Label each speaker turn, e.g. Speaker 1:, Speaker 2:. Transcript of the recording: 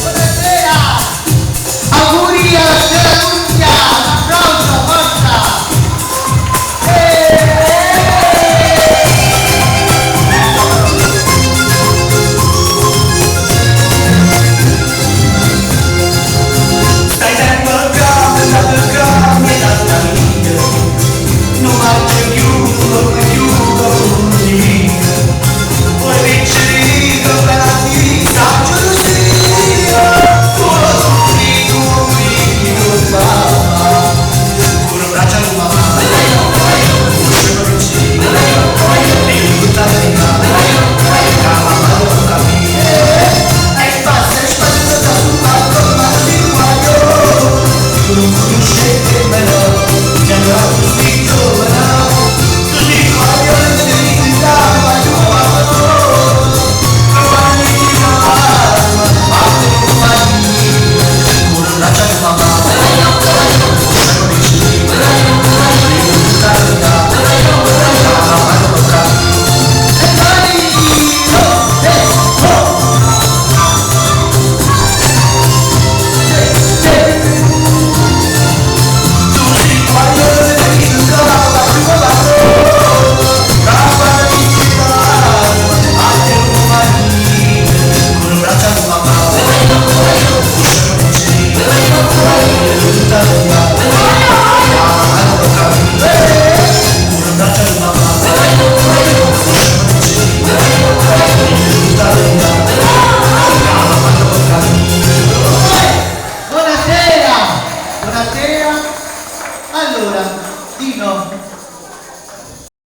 Speaker 1: Buonasera! Auguri alla signora Nunzia! Un applauso, forza!
Speaker 2: Stai sempre calmo, stai calmo, tanta vita. Non mangi più, non più, non ti Poi piccino, bella ti sa gelosia. Tu lo soffri, tu mi mamma. Con un braccio alla mamma, uscendo piccino, e tutta la vita, la mamma non capire. E passa, e passa, da su, ma si guaglio. Tu non conosci me già non si giovane. Tu si guaglio, ti dà, ma tu
Speaker 1: Buonasera! Buonasera! Allora, Dino,